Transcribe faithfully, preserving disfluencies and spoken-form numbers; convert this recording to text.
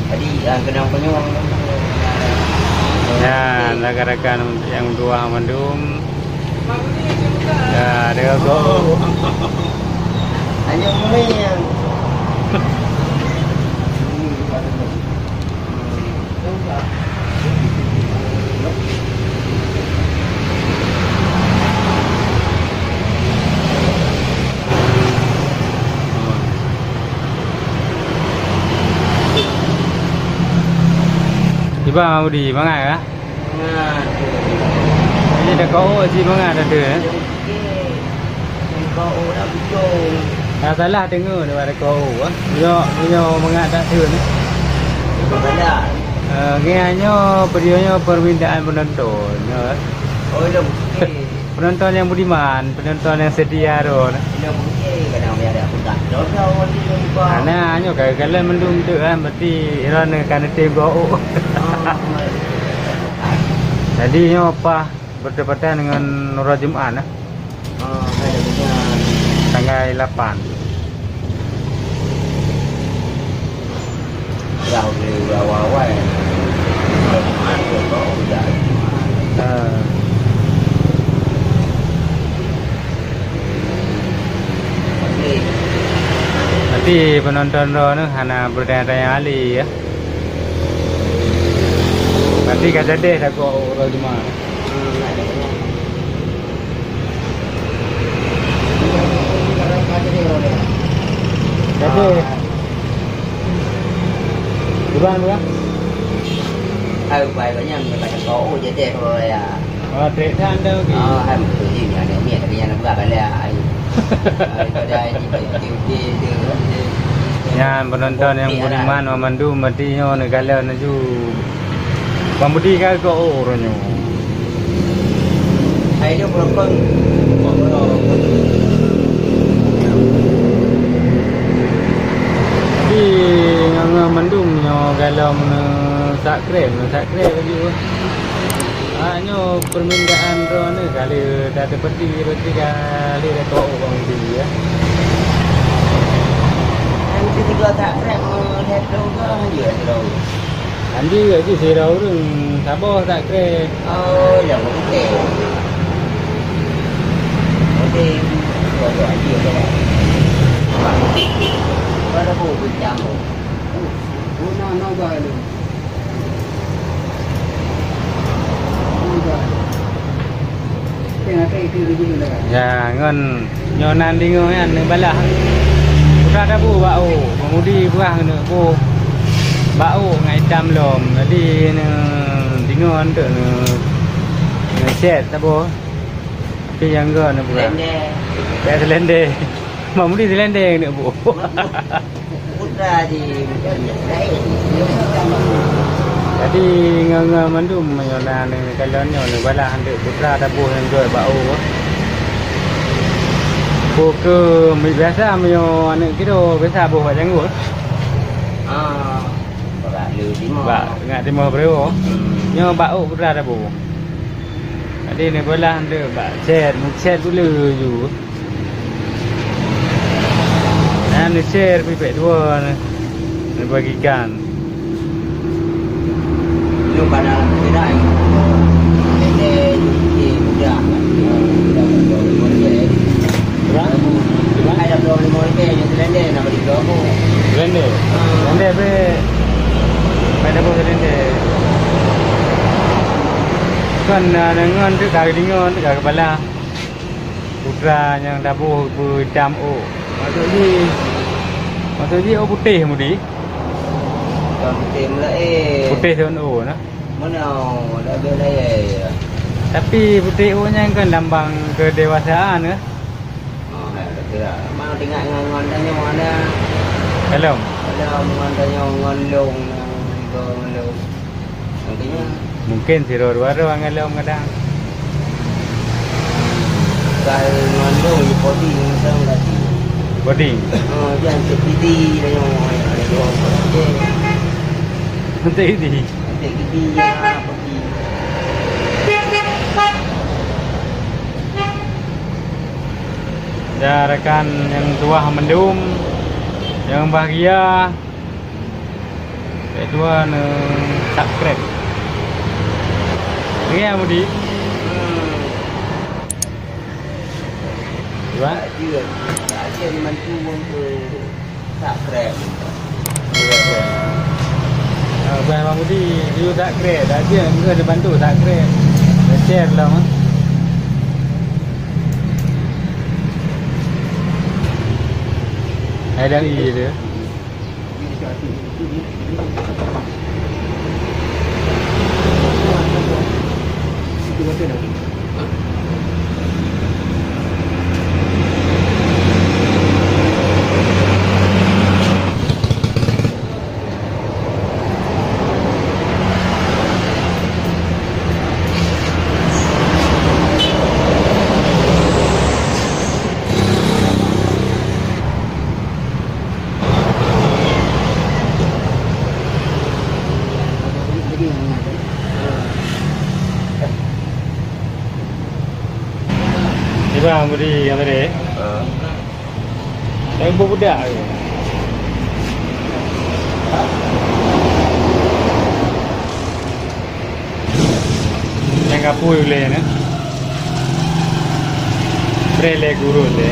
Jadi, ah, keunong-keunong. Ya, rakan-rakan nyang tuha mandum. Ya, deungon gob. Hanya mulai yang. Kiban Mak Budi, mangat kah? Mangat. Jadi takeuh cit mangat dah tu, eh? Dah salah deungoe daripada takeuh, eh? Meunyoe, meunyoe mangat dak tu, eh? Salah. Eh, nyoe, nyoe, video nyoe permintaan penonton, eh? Oh, iya, okey. Penonton nyang budiman, penonton nyang setia droe. Nah, nyoe ka kalon mandum tu kan, berarti droeneuh ka neutem gob. Jadi nyoe paih bertepatan dengan hari Jumat, nah. Tanggai lapan. Dah boleh awai-awai. Dah Jumat ke kau, dah Jumat. Ha. Tapi, tapi penonton droeneuh hana bertanya-tanya lé, ya. Berarti ka jadi dah kau uroe Jumat. Hmm, ada banyak. Jadi, ah. Gimana, Bang? Ah, baik banyak, kata kau, oh, jadi kalau ya. Oh, trek dah anda, okey. Oh, hai, betul ni, ada ni, tapi yang nak buka balik, ai. Daripada ni, okey, okey, okey, okey. Nyan penonton nyang budiman, mandum, berarti nyoe neukalon laju. Bang Budi ka keu uroe nyoe. Hai, dia berapa? Tapi ngon-ngon mandum nyoe galom neu subscribe, neu subscribe laju. Ah, nyoe permintaan droeneuh kali dah teupeuti, berarti kali dah keu Bang Budi, ya. Nanti tiga subscribe, meulihat dong ke, ya, dong. Anjing lagi sira ureueng saboh tak kreh. Oh, nyang putih. Putih. Dua-dua anjing tu. Pada pun pecah tu. Oh, oh, na, na ba lu. Na ba. Ya, ngon nyoe nan deungoe nyan neubalah. Putra tabu bak u, pengemudi peugah keuneuk boh bak u ngon itam lom. Jadi, neu deungoe eunteuk neu, neu chat taboh. Tapi nyang geuh neupeugah. Silender. Pek silender. Mak Mudi silender keuneuk boh. Putra di Jadi ngon, ngon mandum meunyoe na neukalon nyoe neubalah eunteuk putra taboh nyang geuh bak u. Boh keu biasa meunyoe aneuk kidong biasa boh bak janggut. Ah, bak le timoh. Bak ngak timoh beureuwoe. Hmm. Nyoe bak u putra taboh. Jadi neubalah eunteuk bak chat, meuchat gule ju. Nah, neushare pih pek dua neubagikan. Lu pada tidak. Ini mudah. Berapa? Berapa? Ada dua puluh lima ribu yang selendang nak beli dua puluh. Selendang? Ah. Selendang pih. Pada pun selendang. Kan, ah, dengan tu kali dengan tu kepala. Putra nyang taboh beuitam ôk. Maksud jih, maksud jih ôk putéh Mudi? Bukan putéh meulaéh. Putéh thôn ôk nah. Mana ada bela ya. Tapi putéh ôk nyan kan lambang kedewasaan ke? Oh, ya, betul lah. Mau tengok ngon, ngon tanyoe ada. Hello. Ada ngon tanyoe ngon long, ngon long. Makanya mungkin sidroe dua droe ngon lom kadang. Kalau ngon long, di podi ngon long tadi. Podi? Oh, dia hantar pidi, dia yang ada dua orang. Hantar pidi? Hantar pidi, ya, podi. Ya, rakan nyang tuha mandum, nyang bahgia. Dua ne subscribe. Dengar, Mudi. Hmm. Cuba. Tak ada. Tak ada dibantu untuk subscribe. Ah, Bang Mudi, you subscribe. Tak ada, engkau dibantu subscribe. Share lah, mah. Hai, dah iya dia. Iba Mudi, apa dia? Ah. Tapi budak ke? Nyang kapui ulèe nyan. Breh lé gurun lé.